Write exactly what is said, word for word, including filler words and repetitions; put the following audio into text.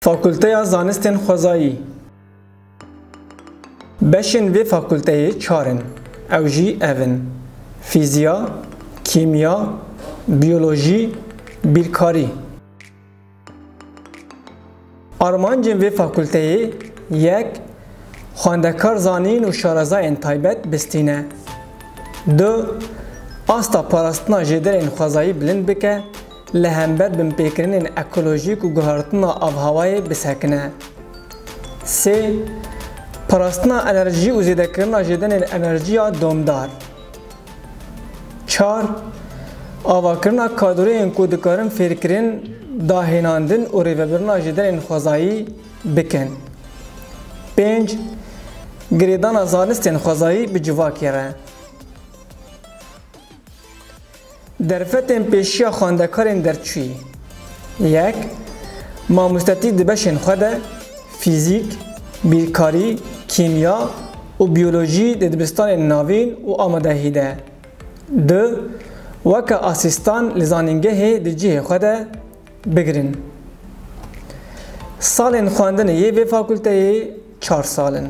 Fakulteya Zanistên Xwezayî. Beşên vê fakulteyê çar in. Ew jî ev in: fîziya, kîmya, biyolojî, bîrkarî. Armancên vê fakulteyê: yek, xwendekar zanîn û şarezayên taybet bistîne. Du, asta parastina jêderên xwezayî bilind bike, li hember binpêkirinên ekolojîk û guhertina avhewayê bisekine. Sê, parastina enerjî û zêdekirina jêdenên enerjiya domdar. Çar, avakirina kadroyên ku dikarin fêrkirin, dahênandin û rêvebirina jêderên xwezayî bikin. Pênc, girêdana zanistên xwezayî bi civakê re. Derfetên pêşiya xwendekarên derçûyî. Yek, mamostetî di beşên xwe de, fîzîk, bîrkarî, kîmya û biyolojî di dibistanên navîn û amadehî de. Du, weke asîstan li zanîngehê di cihê xwe de bigirin. Salên xwendinê yê vê fakulteyê çar sal in.